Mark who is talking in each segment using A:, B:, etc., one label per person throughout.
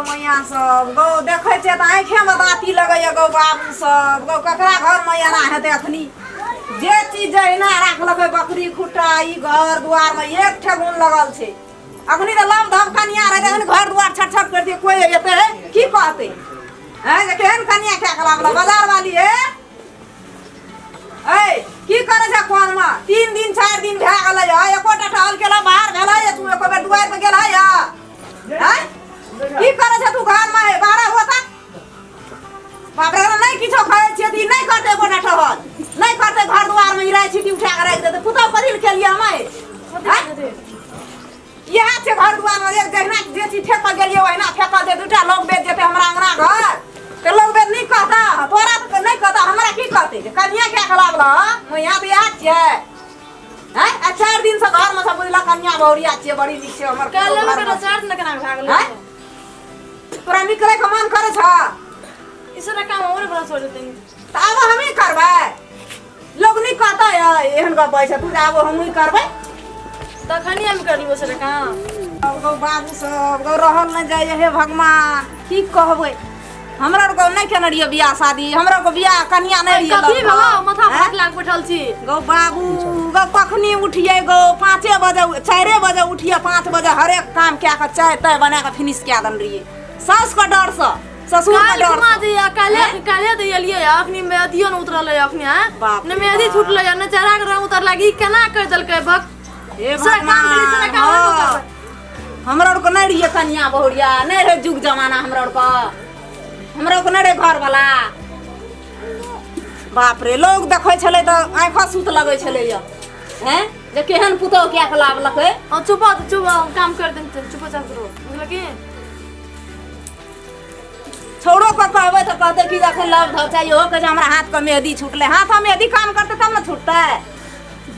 A: मैया सब गौ देखै छियै तऽ आँखिमे दाँती लगैए गौ बाबू सब गौ ककरा घरमे एना हेतै अखनी जे चीज जहिना राखलकै बकरी खुट्टा ई घर दुआरमे एक ठेगुन लगल छै अखनी तऽ लव धव कनिया रहै अखनी घर दुआर छट छट कर दिए कोई एतै की कहतै हैं जे केहन कनिया कए के लाबल बाजार वाली हे ऐ की करै छै कोनमे 3 दिन 4 दिन भए गेलै है एकोटा टहल केला बाहर भेलै है तू एको बेर दुआरि पर गेल है हैं की करै छै तू घरमे हे बाहर होता बाप रे नहि किछो खाइ छियै तऽ ई नहि करतै एकोटा टहल नहि करतै घर दुआरमे ई राइ छिटी उठा कऽ राखि देतै पुतहु कथी लए केलियै हम हे इएह छै घर दुआरमे एक जहिना जे चीज फेकल गेलियै ओहिना फेकल छै दूटा लोग बेच जेतै हमरा अंगना घर तऽ लोग बेच नहि कहता तोरा तऽ नहि कहता हमरा की कहतै जे कनिया क्या के लाबल मैया तऽ इएह छियै हैं आ 4 दिन से घर में सब बुझलक कनिया बहुरिया छियै बड़ी नीक छै हमर
B: काल्हि
A: घर
B: केना
A: मे।
B: चार दिन केना भए गेलै
A: हैं? तोरा निकलै के मन करै छ
B: ई सारा काम हमरे बड़ा छोड़ देतै
A: तऽ आब हमही करबै लोग नहि कहतै एहन गप छै तू आब हमही करबै
B: तखनी हम करलियो सारा काम
A: गौ बाबू सब गौ रहल नहि जाइए हे भगवान की कहबै हमरा आरके नहि केने रहियै बियाह शादी हमरा आरके बियाह कनिया नहि रहियै
B: कथी भेलो माथा
A: हैं?
B: फाट लाग बैठल छी
A: गौ बाबू गौ कखनी उठियै गौ 5 बजे 4 बजे उठियै 5 बजे हरेक काम कए कऽ चाय ताय बना कऽ फिनिश कए देने रहियै सासुके डरसँ ससुर के
B: काल्हि
A: डर
B: घुमा जइया काल्हि काल्हि तऽ एलियै अखनी मेहदियो ने उतरल है अखनी हैं
A: बाप
B: ने
A: रे
B: मेहदी
A: बाप।
B: छुटलै ने चेहरा के रंग उतरलै ई केना कहि देलकै भक
A: हे
B: सारा काम करै, सारा
A: भगवान
B: काम हम
A: हाँ।
B: करबै।
A: हमरा आरके नहि रहियै कनिया बहुरिया नहि रहै जुग जमाना हमरा आरके हमरा आरके नहि रहै घरवला बाप रे लोग देखै छलै तऽ आँखि सुत लगै छलै यऽ हैं जे केहन पुतोह कए कऽ लाबलकै
B: हाँ चुप हो, चुप हो, हम काम कर देम चुप चाप करो बुझल की
A: छौड़ो के कहबै तऽ कहतै कि अखन लव धव चाही ओहो कहै छै हमरा हाथके मेहदी छुटलै हाथ मेहदी काम करतै तब ने छुटतै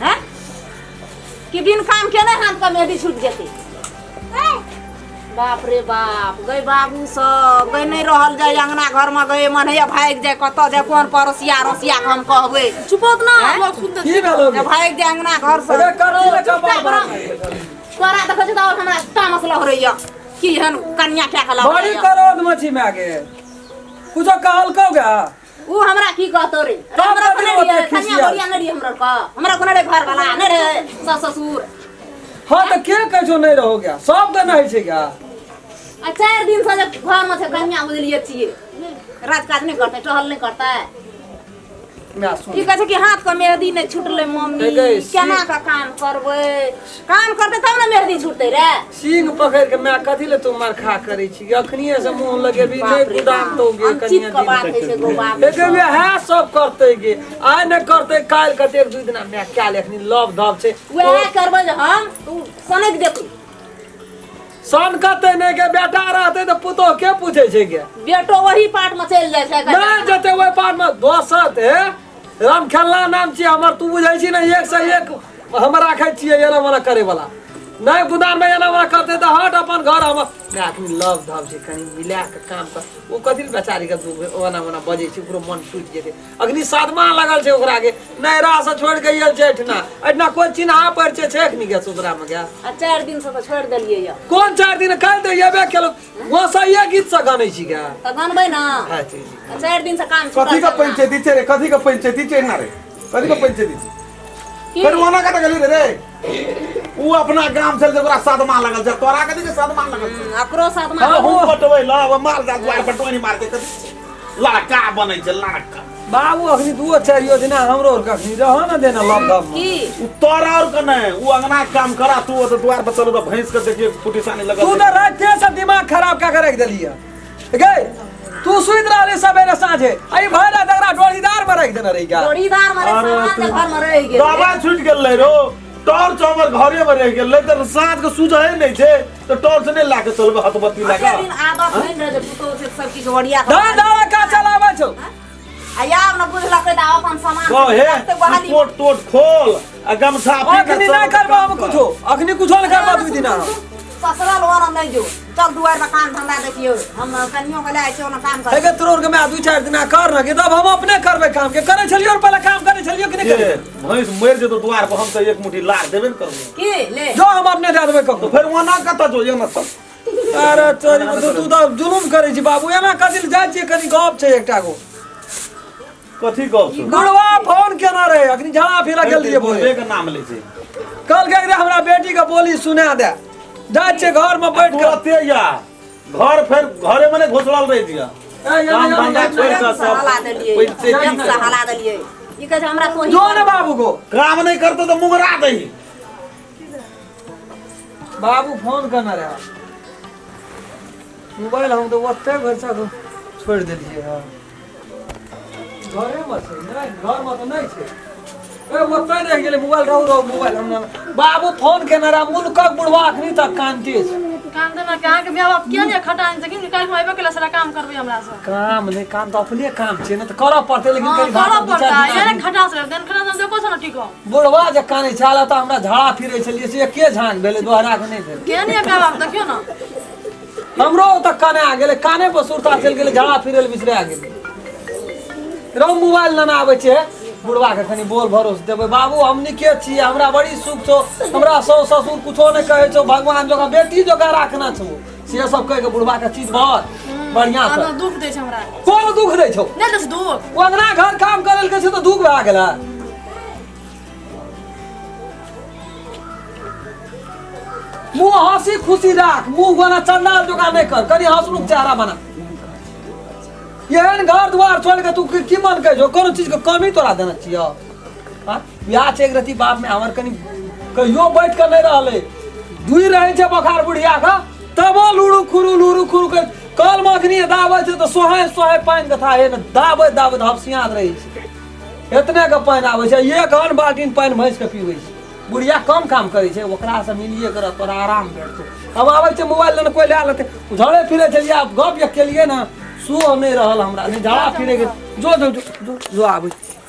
A: हैं कि बिन काम केने हाथके मेहदी छुटि जेतै बाप रे बाप गै बाबू सब गै नहि रहल जाय अंगना घरमे गै मन होइए भागि जाय कतऽ जाय कोन पड़ोसिया अड़ोसिया के हम कहबै
B: चुप हो ना
A: हैं?
B: लोग सुनते
C: की भेलो
A: जे भागि जाय अंगना घरसँ
C: अरे कथी लए कपार
A: तोरा देखै छी तऽ आओर हमरा तामस लहरैया की एहन कन्या क्या के
C: बड़ी
A: लहरैया
C: करोध में छी माय के कुछो कहलकौ गा
A: ऊ हमरा की कहतो रे
C: तब
A: हमरा
C: कथी
A: कोने
C: ओते
A: रहियै कन्या
C: खिसियाल?
A: बोरिया नहि रहियै हमरा के हमरा कोने रहे घर वाला नहि रहे सास ससुर
C: हाँ तऽ के कहै छौ नहि रहो गया सब के नहि छै गा
A: आ 4 दिन से जे घर में छै कन्या बुझलियै छियै राज काज नहि करतै टहल नहि करतै
C: माय सुन
A: की कहै छै कि हाथ के मेहदी नहि छुटलै मम्मी
C: हे गै,
A: केना के काम करबै काम करतै तब ने मेहदी छुटतै रे
C: सींग पकड़ के माय कथी ले तू मरखा करै छी अखनिए से मुंह लगेबी नहि
A: बाप रे
C: गुदाम
A: बाप
C: तो गे
A: अनुचित
C: कनिया
A: के बात
C: दिन
A: होइ छै गो बाप
C: लेकिन वएह सब करतै गे आइ नहि करतै काल्हि करतै एक दू दिना माय काल्हि अखनी लव धव छै
A: वएह करबै जे हम तू सनकि देतै
C: सन कतै नहि के बेटा रहतै तऽ पुतोह के पूछै छै गे
A: बेटो वही पार्ट में चलि जाइ छै
C: नहि जेतै ओहि पार्ट में दोसर ते राम खेलना नाम छियै हमर तू बुझै छी ने एक से एक हम राखै छियै एना मना करे वाला नहि गुदान में एना मना करतै तऽ हट अपन घर हमर नहि अखनी लव धव छै कनि मिला के काम कर ओ कथी लए बेचारी के ओना ओना बजै छै ओकरो मन टूटि जेतै अखनी सदमा लगल छै ओकरा के नैहरा से छोड़ के आयल छै एहिठिना एहिठिना कोई चिन्हा परिचय छै अखनी के ससुरा में गया
A: आ 4 दिन से तऽ छोड़ि देलियै यऽ
C: कोन 4 दिन काल्हि तऽ एबे केलहुँ गोसैया गीत से गानै छी गे
A: तऽ गनबै ना
C: हाँ, ठीक, ठीक।
A: आ 4 दिन से काम छूटल
D: कथी का
A: छै हमरा।
D: पंचायती छै रे कथी का पंचायती छै ना रे कथी का पंचायती छै
A: की?
D: फेर ओना कतऽ गेली रे रे ऊ अपना गाम छल जे ओकरा सदमा लगल छै तोरा कथी के सदमा लगल छै
A: ओकरो सदमा
D: हाँ हम पटबै ल अब माल जाल द्वार पर टोनी मार के कथी छै? लड़का बनै छै लड़का
C: बाबू अखनी दुओ चारियो दिना हमरो आर के अखनी रह न देना लव धव में
A: की
D: उ तोरा और के नहीं उ अंगना के काम करा तू ओतऽ द्वार पर चलो तऽ भैंस के देखिए कुटी सानी लगल
C: तू
D: छै।
C: तऽ राते से दिमाग खराब कऽ के रख देलियै गई तू सुति रहली सवेरे साँझे आ ई भरि रात एकरा डोरीदार में रख देने रही गा
A: जोड़ीदार मरे
D: अरे
A: सामान
D: तू-
A: जे घर में रहि गेल
D: दबाइ छूटि गेल रहै रो टॉर्च हमर घरे में रहि गेल रहै तऽ साँझ के सूझै नहि छै तऽ टॉर्च नहि लए के चलबै हथबत्ती लए
A: अते
D: के
A: दिन आदत बनि रहै जे पुतोहु छै सब किछु ओरिया कऽ
C: धान धारा का चलाबै छौ
A: आ आब ने बुझलकै तऽ अपन सामान
D: गौ हे
A: रखतै बहाली
D: कोट तोट खोल आ गमछा पी के
C: अखनी
D: चल
C: नहि करबो हम कुछो अखनी कुछो नहि करबो दू दिना हम
A: ससुराल वाला नहि जो चल दुआर पर काम धंधा देखियो हम कनियो के ले छियो ना काम कर
C: हेगे तोर के मैं दू चार दिना कर न के तब हम अपने करबे काम के करे छलियो और पहले काम करे छलियो कि नहीं
D: ये
C: करे
D: भैंस मरि जेतौ द्वार पर हम तऽ एक मुट्ठी लार देबे ने करबो
A: की ले
C: जो हम अपने दे देबे
D: तो
C: ककरो
D: फेर ओना कतऽ जो एना चल
C: अरे तोरी तू तू तऽ जुलुम करै छी बाबू एना कथी लए जाइ छियै कनी गप छै एकटा गो
D: कथी गप छौ
C: बुढ़वा फोन केना रहे अखनी झाड़ा फिरा गेल रहियै भोरे
D: बुढ़वे के नाम लै छै
C: कहलकै रे हमरा बेटी के बोली सुना दे जाइ छियै घर में बैठ के
D: तुरते या घर फेर घरे में नहीं घुसलल रह दिया काम धंधा छोड़ कऽ सब
A: हला देलियै
D: पैसे की
A: एकदम से हला देलियै ई कहै छै हमरा तोही
C: जो ने बाबू को
D: काम नहीं करतो तो मुंगरा दही
C: बाबू फोन करना रहे मोबाइल हम तऽ ओते भरि सक छोड़ि देलियै हँ घरेमे छै नहि घरमे तऽ नहि छै ए ओतऽ रहि गेलै मोबाइल रहू रहू मोबाइल हम नहि बाबू फोन केने रहे मुल्कक बुढ़वा अखनी तक कानते छै
B: काम देना के अहाँके माय बाप किया नहि खटान छै कि काल्हि हम अयबे केला सारा काम करबै हमरा से
C: काम नहि काम तऽ अपने काम छै ने तऽ करऽ पड़तै लेकिन
B: हाँ
C: कनि
B: करऽ
C: भात दू
B: पड़ता
C: चारि
B: है
C: दिन
B: यार खटास रह देन खटास देखो छ ना ठीक हो
C: बुढ़वा जे कानै छल तऽ हमरा झाड़ा फिरै छलियै से एके झाँक भेलै दोहरा के नहि भेलै
B: किया नहि माय बाप देखियौ ना
C: हमरो ओतऽ काने आ गेलै काने पर सुरता चलि गेलै झाड़ा फिरै लए बिसरा गेलै रौ मोबाइल लेना आबै छै बुढ़वा के कनि बोल भरोस देबै बाबू हम निके छियै हमरा बड़ी सुख छौ हमरा साउस ससुर कुछो नहि कहै छौ भगवान जोका बेटी जोका राखना छौ से सब कहि के बुढ़वा के चीज भर बढ़िआँ से
B: दुख दै छै हमरा
C: कोन दुख दै छौ
B: नहि दै छै दुख
C: ओ अंगना घर काम करै लए छै तऽ दुख भए गेलै मुँह हंसी खुशी राख मुँह बना चंडाल जोका नहि कर कनि हंसमुख चेहरा बना एहन घर द्वार छोड़ के तू की मन कहै छौ कोनो चीज के कमी तोरा देने छियौ हाँ? बियाह छै एक रति बाप में हमर कनि कहियो बैठ के नहि रहलै दुई रहै छै बोखार बुढ़िया के तबो लुड़ू खुरू लुड़ू खुरू के कल मखनी दाबै छै तऽ सोहाय सोहाय पानि के थाहे ने दाबै दाबै हफसियात रहै छै एतने के पानि आबै छै एक हन बाल्टीन पानि भैंस के पीबै छै बुढ़िया कम काम करै छै ओकरासँ मिलिए कर तोरा आराम भेटतौ अब आबै छै मोबाइल लेने कोइ लए लेतै झड़े फिरै छै या गप जे केलियै ने सो नहि रहल हमरा नहि झड़ा फिरै के जो जो जो जो जो आबै छै।